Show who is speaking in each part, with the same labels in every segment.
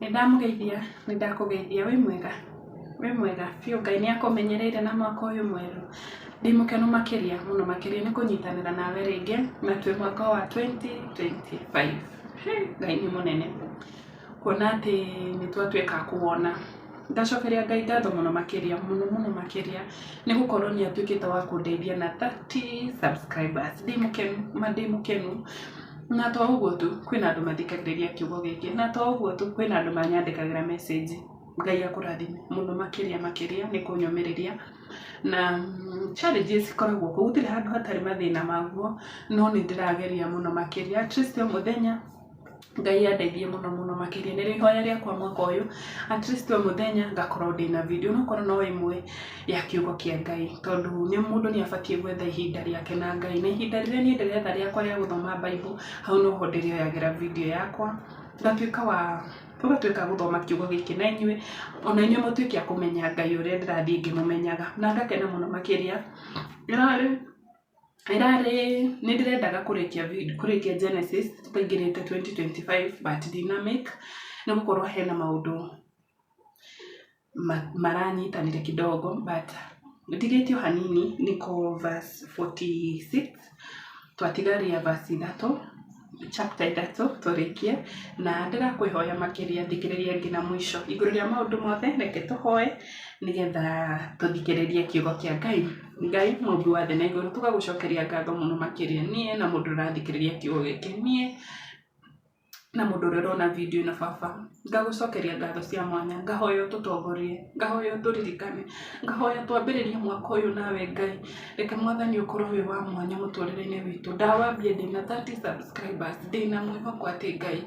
Speaker 1: Nĩ ndamũgeithia, nĩ ndakũgeithia, wĩ mwega? Wĩ mwega biũ, Ngai nĩ akũmenyereire na mwaka ũyũ mwerũ. Ndĩ mũkenu makĩria mũno makĩria nĩ kũnyitanĩra nawe rĩngĩ na twĩ mwaka wa 2025. Ngai nĩ mũnene kuona atĩ nĩ twatuĩka a kũwona. Ndacokeria Ngai ngatho mũno makĩria mũno mũno makĩria nĩ gũkorwo nĩ atuĩkĩte wa kũndeithia na 30 subscribers. Ndĩ mũkenu, ma ndĩ mũkenu. Na to ũguo tu, kwĩna andũ mathikagĩrĩria kiugo gĩkĩ, na to ũguo tu, kwĩna andũ manyandĩkagĩra message. Ngai akũrathime mũno makĩria makĩria nĩ kũnyũmĩrĩria. Na challenges cikoragwo kuo, gũtirĩ handũ hatarĩ mathĩna maguo, no nĩ ndĩrageria mũno makĩria. At least o mũthenya Ngai andeithie mũno mũno makĩria. Nĩrĩo ihoya rĩakwa mwaka ũyũ, at least o mũthenya ngakorwo ndĩna video onokorwo no ĩmwe ya kiugo kĩa Ngai. Tondũ mũndũ nĩ abatiĩ gwetha ihinda rĩake na Ngai. Na ihinda rĩrĩa niĩ ndĩretha rĩakwa rĩa gũthoma Bible, hau noho ndĩrĩoyagĩra video yakwa, ngatuĩka wa tũgatuĩka a gũthoma kiugo gĩkĩ na inyuĩ, ona inyuĩ mũtuĩke a kũmenya Ngai ũrĩa ndĩrathiĩ ngĩmũmenyaga. Na ngakena mũno makĩria. Ĩrarĩ, nĩ ndĩrendaga kũrĩkia kũrĩkia Genesis tũtaingĩrĩte 2025 but ndina make nĩ gũkorwo hena maũndũ maranyitanire kidogo but ndigĩtie o hanini nĩko verse 46 twatigaria verse ithatũ, chapter ithatũ tũrĩkie na ndĩrakwĩhoya makĩria thikĩrĩria nginya mũico. Igũrũ rĩa maũndũ mothe reke tũhoe nĩgetha tũthikĩrĩrie kiugo kĩa Ngai. Ngai mũmbi wa thĩ na igũrũ tũgagũcokeria ngatho mũno makĩria niĩ na mũndũ ũrathikĩrĩria kiugo gĩkĩ, niĩ na mũndũ ũrĩa ũrona video ĩno baba, ngagũcokeria ngatho cia mwanya, ngahoya ũtũtongorie, ngahoya ũtũririkane, ngahoya twambĩrĩrie mwaka ũyũ nawe Ngai, reke Mwathani ũkorwo wĩ wa mwanya mũtũrĩre-inĩ witũ, ndawambia ndĩna 30 subscribers, ndĩna mwĩhoko atĩ Ngai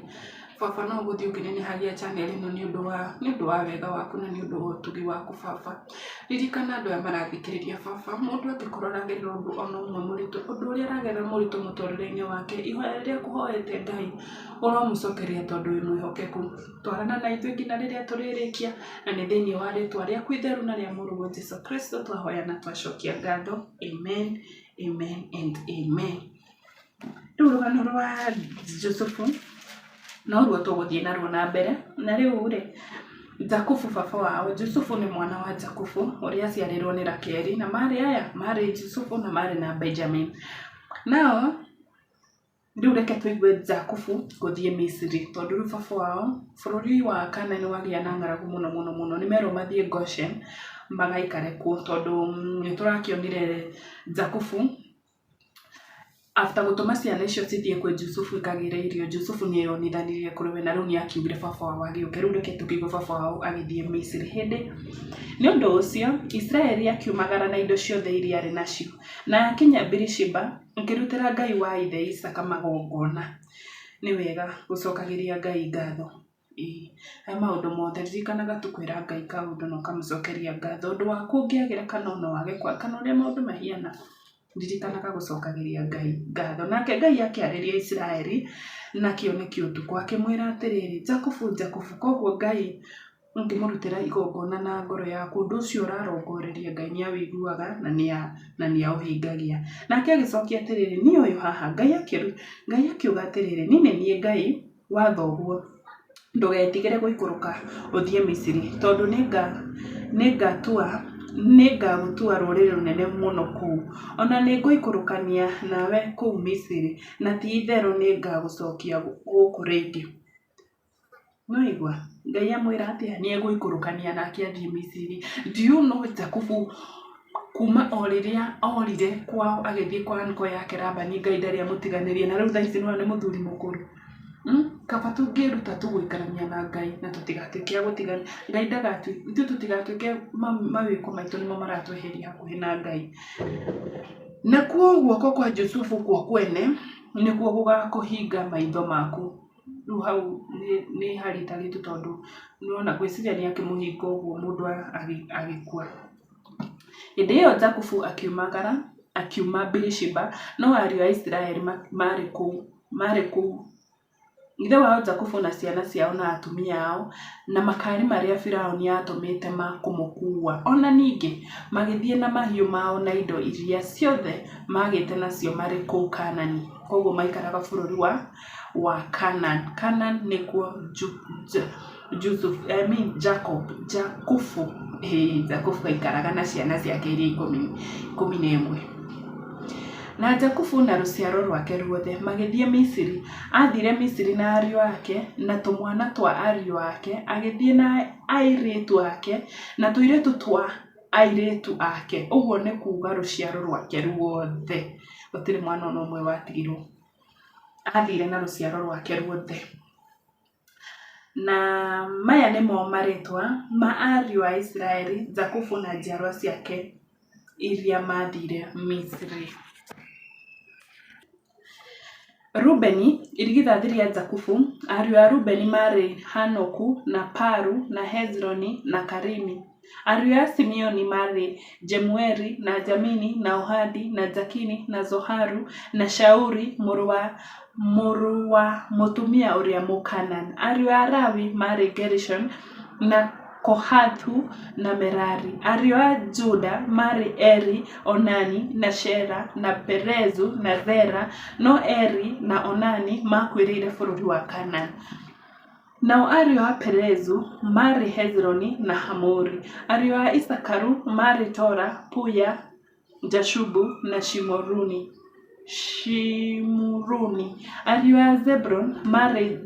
Speaker 1: Baba no ũgũthiĩ ũkĩnenehagia channel ĩno nĩ ũndũ wa nĩ ũndũ wa wega waku na nĩ ũndũ wa ũtugi waku baba. Ririkana andũ aya marathikĩrĩria baba, mũndũ angĩkorwo aragerera ũndũ ona ũmwe mũritũ, ũndũ ũrĩa aragerera mũritũ mũtũrĩre-inĩ wake, ihoya rĩrĩa akũhoete Ngai, ũromũcokeria tondũ wĩ mwĩhokeku. Twarana na ithuĩ nginya rĩrĩa tũrĩrĩkia, na nĩ thĩinĩ wa rĩtwa rĩaku itheru na rĩa mũrũguo Jesũ Kristo twahoya na twacokia ngatho. Amen, amen and amen. Rĩu rũgano rwa Jusufu noruo tũgũthiĩ naruo na mbere. Na rĩu rĩ, Jakubu baba wao, Jusufu nĩ mwana wa Jakubu ũrĩa aciarĩirwo nĩ Rakeli, na marĩ aya, marĩ Jusufu na marĩ na Benjamin. Nao, rĩu reke tũigue Jakubu gũthiĩ Misiri, tondũ rĩu baba wao, bũrũri wa Kanani wagĩa na ng'aragu mũno mũno mũno, nĩ merwo mathiĩ Goshen magaikare kuo, tondũ nĩ tũrakĩonire Jakubu After gũtũma ciana icio cithiĩ kwĩ Jusufu ikagĩre irio, Jusufu nĩ eyonithanirie kũrĩ we na rĩu nĩ akiugire baba wao agĩũke. Rĩu reke tũkĩigue baba wao agĩthiĩ Misiri. Hĩndĩ, nĩ ũndũ ũcio Isiraeli akiumagara na indo ciothe iria aarĩ nacio, na akinya Birishiba, akĩrutĩra Ngai wa ithe Isaaka magongona. Nĩ wega gũcokagĩria Ngai ngatho. Ĩĩ, he maũndũ mothe ririkanaga tu kwĩra Ngai kaũndũ na ũkamũcokeria ngatho. Ũndũ waku ũngĩagĩra kana ona wage kwaga kana ũrĩa maũndũ mahiana, ririkanaga gũcokagĩria Ngai ngatho. Nake Ngai akĩarĩria Isiraeli na kĩoneki ũtukũ akĩmwĩra atĩrĩrĩ, Jakubu, Jakubu. Koguo Ngai ũngĩmũrutĩra igongona na ngoro yaku, ũndũ ũcio ũrarongoreria Ngai nĩ awĩiguaga na nĩ aũhingagia. Nake agĩcokia atĩrĩrĩ, niĩ ũyũ haha. Ngai akiuga atĩrĩrĩ, niĩ nĩ niĩ Ngai wa thoguo, ndũgetigĩre gũikũrũka ũthiĩ Misiri, tondũ nĩngagũtua rũrĩrĩ rũnene mũno kũu. O na nĩngũikũrũkania nawe kũu Misiri, na ti-itherũ nĩngagũcokia gũkũ rĩngĩ. Nĩwaigua? Ngai amwĩra atĩa? Nĩegũikũrũkania nake athiĩ Misiri. Do you know Jakubu kuma o rĩrĩa orire kwao agĩthiĩ kwa uncle yake Labani Ngai ndarĩ amũtiganĩria na rĩu thaa ici nĩwona nĩ mũthuri mũkũrũ. Kaba tũngĩĩruta tu gũikarania na Ngai na tũtigatuĩke a gũtigana. Ngai ndagatu, ithuĩ tũtigatuĩke mawĩko maitũ nĩmo maratweheria hakuhĩ na Ngai. Nakuo guoko kwa Jusufu kuo kwene nĩkuo gũgakũhinga maitho maku. Rĩu hau nĩ haritarĩtu tondũ nĩwona ngwĩciria nĩ akĩmũhinga ũguo mũndũ agĩkua. Hĩndĩ ĩyo Jakubu akiumagara akiuma Birishiba, no ariũ a Isiraeli maarĩ kũu maarĩ kũu. Ithe wao Jakubu na ciana ciao na atumia ao, na makari marĩa Firauni aatũmĩte ma kũmũkuua. O na ningĩ magĩthiĩ na mahiũ mao na indo iria ciothe maagĩte nacio marĩ kũu Kaanani. Koguo maikaraga bũrũri wa wa Canaan. Canaan nĩkuo Jusuf, I mean Jacob, Jakubu, ĩĩ Jakubu aikaraga na ciana ciake iria 11. Na Jakubu na rũciaro rwake ruothe magĩthiĩ Misiri. Aathire Misiri na ariũ ake na tũmwana twa ariũ ake, agĩthiĩ na airĩtu ake na tũirĩtu twa airĩtu ake, ũguo nĩ kuuga rũciaro rwake ruothe. Gũtirĩ mwana ona ũmwe watigirwo. Aathire na rũciaro rwake ruothe. Na maya nĩmo marĩtwa ma ariũ a Isiraeli, Jakubu na njiarwa ciake iria maathire Misiri. Rubeni, irigithathi rĩa Jakubu, ariũ a Rubeni maarĩ Hanoku, na Palu, na Hezironi, na Karimi. Ariũ a Simeoni maarĩ Jemueli, na Jamini, na Ohadi, na Jakini, na Zoharu, na Shauli, mũrũ wa mũtumia ũrĩa Mũkaanani. Ariũ a Lawi maarĩ Gerishoni, na Kohathu, na Merari. Ariũ a Juda maarĩ Eri, Onani, na Shela, na Perezu, na Zera, no Eri na Onani maakuĩrĩire bũrũri wa Kaanani. Nao ariũ a Perezu maarĩ Hezironi na Hamuli. Ariũ a Isakaru maarĩ Tola, Puya, Jashubu, na Shimuruni. Ariũ a Zebuluni maarĩ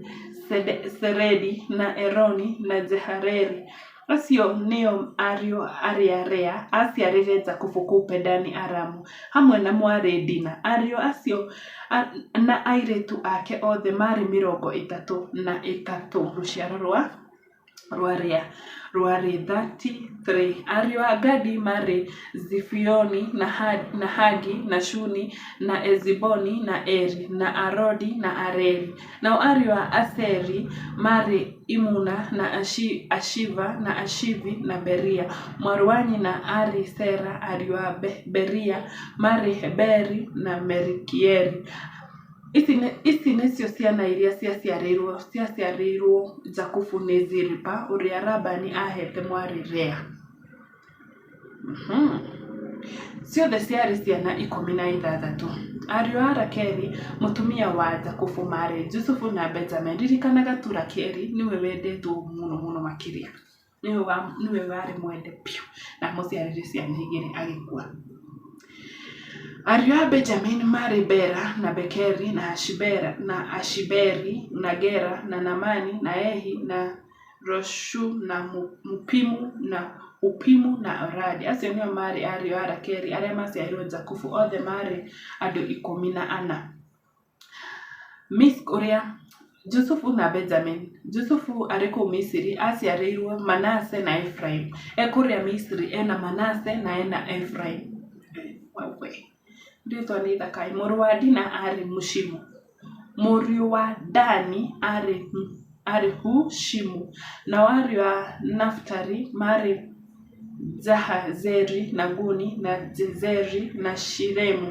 Speaker 1: Seredi, na Eloni, na Jehaleli. Acio nĩo ariũ arĩa Lea aaciarĩire Jakubu kũu Padani-Aramu, hamwe na mwarĩ Dina. Ariũ acio na airĩtu ake othe maarĩ 33. Rũciaro rwa Lea rwarĩ 33. Ariũ a Gadi maarĩ Zifioni, na Hagi, na Shuni, na Eziboni, na Eri, na Arodi, na Areli. Nao ariũ a Aseri maarĩ Imuna, na Ashiva, na Ashivi, na Beria. Mwarĩ wa nyina aarĩ Sera. Ariũ a Beria maarĩ Heberi na Melikieli. Ici nĩcio ciana iria ciaciarĩirwo Jakubu nĩ Zilipa, ũrĩa Labani aaheete mwarĩ Lea. Ciothe ciarĩ ciana 16. Ariũ a Rakeli mũtumia wa Jakubu maarĩ Jusufu na Benjamini. Ririkanaga tu Rakeli nĩwe wendetwo mũno mũno makĩria. Nĩwe warĩ mwende biũ na amũciarĩire ciana igĩrĩ agĩkua. Ariũ a Benjamini maarĩ Bela na Bekeri na Ashibeli na Gera na Naamani na Ehi na Roshu na Mupimu na Hupimu na Aradi. Acio nĩo maarĩ ariũ a Rakeli arĩa maaciarĩirwo Jakubu, othe maarĩ andũ 14. Ũrĩa Jusufu na Benjamin. Jusufu arĩ kũu Misiri aciarĩirwo Manase na Ephraim. E kũrĩa Misiri ena Manase na ena Ephraim. Rĩtwa nĩ ithaka. Mũrũ wa Dina arĩ Mushimu. Mũriũ wa Dani aarĩ Hushimu. Nao ariũ a Nafitali maarĩ Jahazeli, na Guni, na Jezeri, na Shilemu.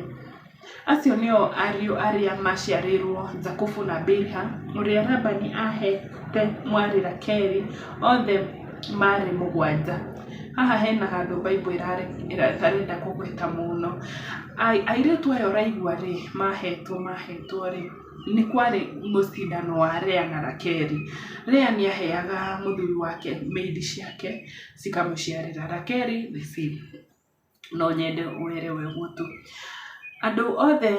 Speaker 1: Acio nĩo ariũ arĩa maaciarĩirwo Jakubu na Bilha, ũrĩa Labani aaheete mwarĩ Rakeli, othe maarĩ mũgwanja. Haha hena handũ Bible ĩtarenda kũgweta mũno. Airĩtu aya ũraigua rĩ, mahetwo mahetwo rĩ, nĩ kwarĩ mũcindano wa Lea na Rakeli. Lea nĩ aheaga mũthuri wake maid ciake cikamũciarĩra. Rakeli the same. No nyende ũerewe ũguo tu. Andũ othe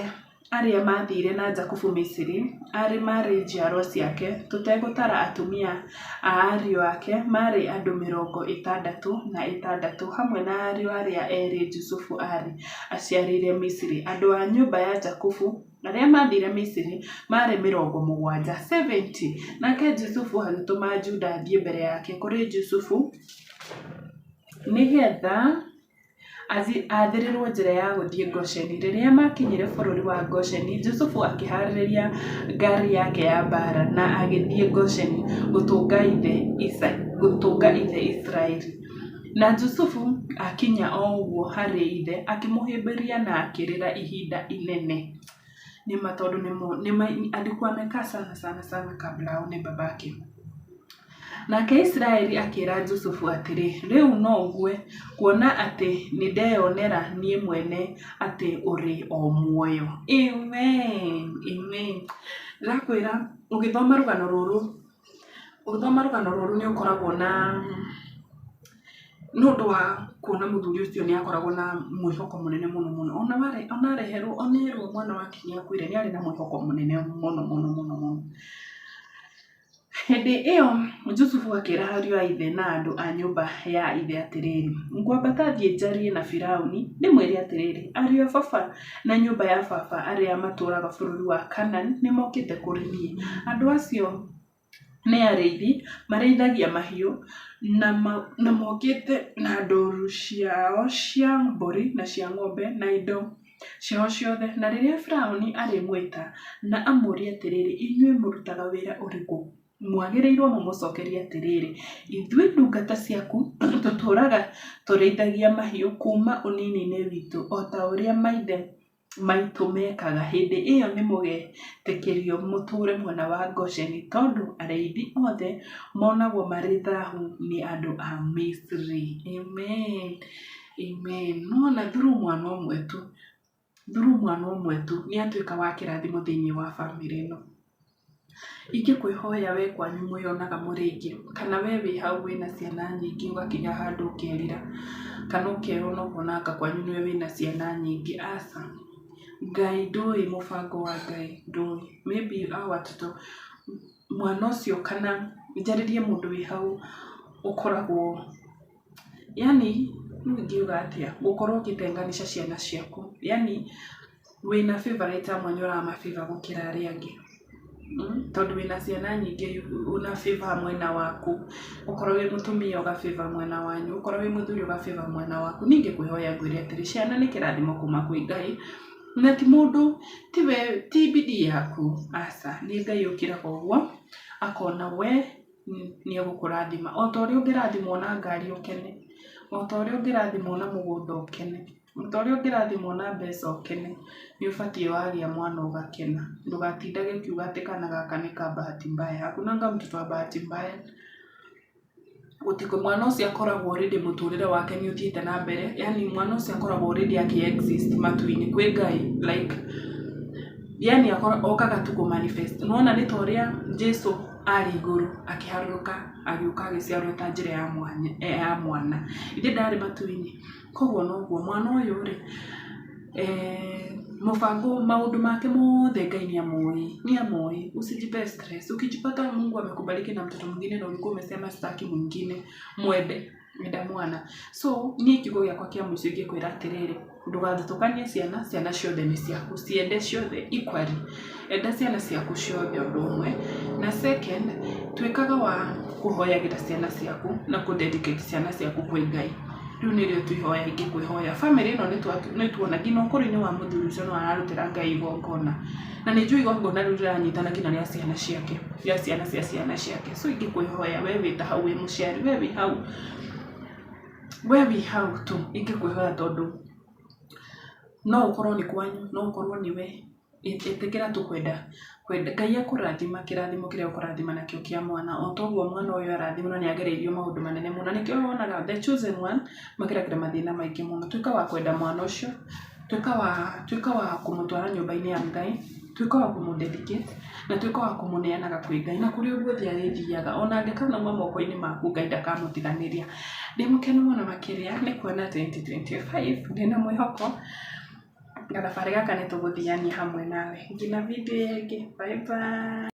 Speaker 1: arĩa maathire na Jakubu Misiri, arĩ maarĩ njiarwa ciake, tũtegũtara atumia a ariũ ake, maarĩ andũ 66, hamwe na ariũ arĩa erĩ Jusufu aarĩ aciarĩire Misiri. Andũ a nyũmba ya Jakubu arĩa maathire Misiri maarĩ 70, 70. Nake Jusufu agĩtũma Juda athiĩ mbere yake kũrĩ Jusufu nĩgetha athĩrĩrwo njĩra ya gũthiĩ Gosheni. Rĩrĩa maakinyire bũrũri wa Gosheni, Jusufu akĩhaarĩria ngaari yake ya mbaara na agĩthiĩ Gosheni gũtũnga ithe Isiraeli. Na Jusufu akinya o ũguo harĩ ithe, akĩmũhĩmbĩria na akĩrĩra ihinda inene. Nĩ ma tondũ alikuwa amekaa sana sana sana kabla aone babake. Nake Isiraeli akĩĩra Jusufu atĩrĩ, Rĩu no ngue, kuona atĩ nĩndeyonera niĩ mwene atĩ ũrĩ o muoyo. Amen. Amen. Ndĩrakwĩra ũgĩthoma rũgano rũrũ, ũgĩthoma rũgano rũrũ nĩ ũkoragwo na nĩ ũndũ wa kuona mũthuri ũcio nĩ akoragwo na mwĩhoko mũnene mũno mũno. Ona areherwo, ona erwo mwana wake nĩ akuire nĩ arĩ na mwĩhoko mũnene mũno mũno mũno mũno. Hĩndĩ ĩyo Jusufu akĩĩra ariũ a ithe na andũ a nyũmba ya ithe atĩrĩrĩ, Ngwambata thiĩ njarie na Firauni, ndĩmwĩre atĩrĩ, 'Ariũ a baba na nyũmba ya baba arĩa matũũraga bũrũri wa Kaanani nĩ mokĩte kũrĩ niĩ. Andũ acio nĩ arĩithi, marĩithagia mahiũ, na mokĩte na ndũũru ciao cia mbũri na cia ng'ombe na indo ciao ciothe. Na rĩrĩa Firauni arĩmwĩta na amũũrie atĩrĩ, 'Inyuĩ mũrutaga wĩra ũrĩkũ?' Mwagĩrĩirũo mũmũcokerie atĩrĩ, 'Ithuĩ ndungata ciaku tũtũũraga tũrĩithagia mahiũ kuuma ũnini-inĩ witũ, o ta ũrĩa maithe maitũ meekaga. Hĩndĩ ĩyo nĩ mũgeetĩkĩrio mũtũũre mwena wa Gosheni, tondũ arĩithi othe monagwo marĩ thahu nĩ andũ a Misiri. Amen. Amen. Nĩwona through mwana ũmwe tu, through mwana ũmwe tu nĩ atuĩka wa kĩrathimo thĩinĩ wa bamĩrĩ ĩno. Ingĩkwĩhoya we kwanyu mwĩyonaga mũrĩ aingĩ, kana we wĩ hau wĩna ciana nyingĩ ũgakinya handũ ũkerira, kana ũkerwo na ũkona anga kwanyu nĩwe wĩna ciana nyingĩ, aca. Ngai ndũĩ mũbango wa Ngai ndũĩ. Maybe hawa watoto mwana ũcio kana njarĩrie mũndũ wĩ hau ũkoragwo yaani rĩu ingiuga atĩa, gũkorwo ũgĩtenganisha ciana ciaku, yaani wĩna favourite amwe nĩ ũrama favour gũkĩra arĩa angĩ. Tondũ wĩna ciana nyingĩ una favour mwena waku, okorwo wĩ mũtumia ũga favour mwena wanyu, okorwo wĩ mũthuri ũga favour mwena waku. Niĩ ingĩkwĩhoya ngwĩre atĩrĩ, ciana nĩ kĩrathimo kuma kwĩ Ngai, na ti mũndũ, tiwe, ti bidii yaku, aca, nĩ Ngai ũkĩraga ũguo akona we nĩ egũkũrathima. O ta ũrĩa ũngĩrathimwo na ngari ũkene, o ta ũrĩa ũngĩrathimwo na mũgũnda ũkene. Ta ũrĩa ũngĩrathimwo na mbeca ũkene, nĩ ũbatiĩ wagĩa mwana ũgakena. Ndũgatindage ũkiuga atĩ kana gaka nĩ ka bahati mbaya. Hakunanga mtoto wa bahati mbaya. Gũtikũ mwana ũcio akoragwo already mũtũrĩre wake nĩ ũthiĩte na mbere, yaani mwana ũcio akoragwo already akĩ exist matu-inĩ kwĩ Ngai like yaani okaga tu kũ manifest. Nĩ wona nĩ ta ũrĩa Jesu arĩ igũrũ akĩharũrũka agĩũka agĩciarwo ta njĩra ya mwana. Ithe ndarĩ matu-inĩ? Koguo noguo mwana ũyũ rĩ, mũbango maũndũ make mothe Ngai nĩ amoĩ, nĩ amoĩ. Usijipe stress. Ukijipata Mungu amekubariki na mtoto mwingine na ulikuwa umesema sitaki mwingine, mwende, enda mwana. So niĩ kiugo gĩakwa kĩa mũico ingĩkwĩra atĩrĩrĩ, ndũgathutũkanie ciana, ciana ciothe nĩ ciaku, ciende ciothe equally. Enda ciana ciaku ciothe ũndũ ũmwe. Na second, tuĩkaga wa kũhoyagĩra ciana ciaku na kũ dedicate ciana ciaku kwĩ Ngai. Rĩu nĩrĩo tu ihoya ingĩkwĩhoya. Bamĩrĩ ĩno nĩ tuona nginya ũkũrũ-inĩ wa mũthuri ũcio no ararutĩra Ngai igongona. Na nĩ njũĩ igongona rĩu rĩranyitana nginya rĩa ciana ciake, rĩa ciana cia ciana ciake. So ingĩkwĩhoya we wĩ ta hau wĩ mũciari, we wĩ hau, we wĩ hau tu ingĩkwĩhoya tondũ no ũkorwo nĩ kwanyu, no ũkorwo nĩ we. Ĩtĩkĩra tu kwenda kwenda Ngai akũrathima kĩrathimo kĩrĩa ũkũrathima nakĩo kĩa mwana o toguo mwana ũyũ arathimwo nĩ agereirio maũndũ manene mũno na nĩkĩo wonaga the chosen one mageragĩra mathĩna maingĩ mũno. Tuĩka wa kwenda mwana ũcio, tuĩka wa kũmũtwara nyũmba-inĩ ya Ngai, tuĩka wa kũmũ dedicate na tuĩka wa kũmũneanaga kwĩ Ngai na kũrĩa guothe arĩthiaga ona angĩkanauma moko-inĩ maku Ngai ndakamũtiganĩria. Ndĩ mũkenu mũno makĩria nĩ kuona 2025 ndĩna mwĩhoko gathabarĩ gaka nĩ tũgũthiania hamwe nawe nginya video ĩyo ĩngĩ. Bye bye.